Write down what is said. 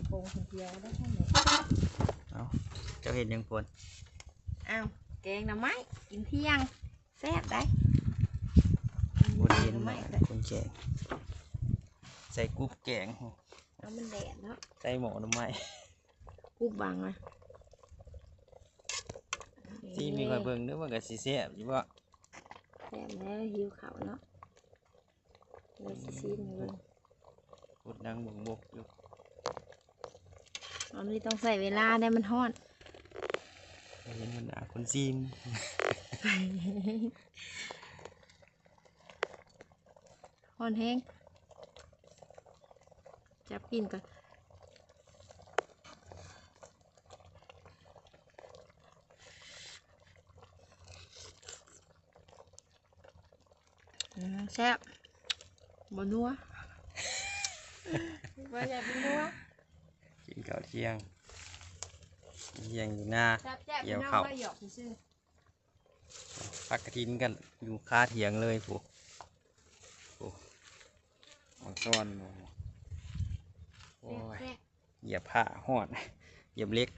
ໂປ່ງຄົນດຽວໄດ້ແຄ່ນີ້. ເອົ້າ ເຈົ້າເຮັດຫຍັງ ພວນ? ອ້າວ ແກງໜໍ່ໄມ້ກິນທ່ຽງ ແຊບໄດ໋. ບໍ່ໄດ້ເຫັນ ໜໍ່ໄມ້ ຄົນແກງ ໃສ່ກຸບແກງ. ເອົາ ມັນແດດເນາະ ໃສ່ໝໍ້ໜໍ່ໄມ້ ກຸບບັງນະ. ຊີມໃຫ້ຂ້ອຍເບິ່ງເດີ້ ມັນກະຊິແຊບຢູ່ບໍ່? ແຊບແລ້ວ ຫິວເຂົ້າເນາະ. ເຮົາຊິຊີມໃຫ້ເບິ່ງ ກົດດັງບົກໆຢູ່. ອັນນີ້ຕ້ອງໃຊ້ເວລາໄດ໋ ມັນຮ້ອນ. ເຫັນບັນດາຄົນຊີມ ຮ້ອນແຮງ. ຈັບກິນກ່ອນ. ອືມ ແຊບ ບໍ່ນົວ ບໍ່ຢາກບໍ່ນົວ. ກິນເຂົ້າທ່ຽງ ທ່ຽງຢູ່ນາ ແຊບໆ ກ່ຽວເຂົ້າ ພີ່ນ້ອງ ມາຢອກຊື່ໆ. ພັກກະຖິນກັນຢູ່ຄາຖຽງເລີຍພຸ້ນ. ໂອ້ ມັນຊ້ອນບໍ່? ໂອ້ຍ ແຊບໆ ຢຽບຜ້າຮ້ອນ ຢຽບເຫຼັກ.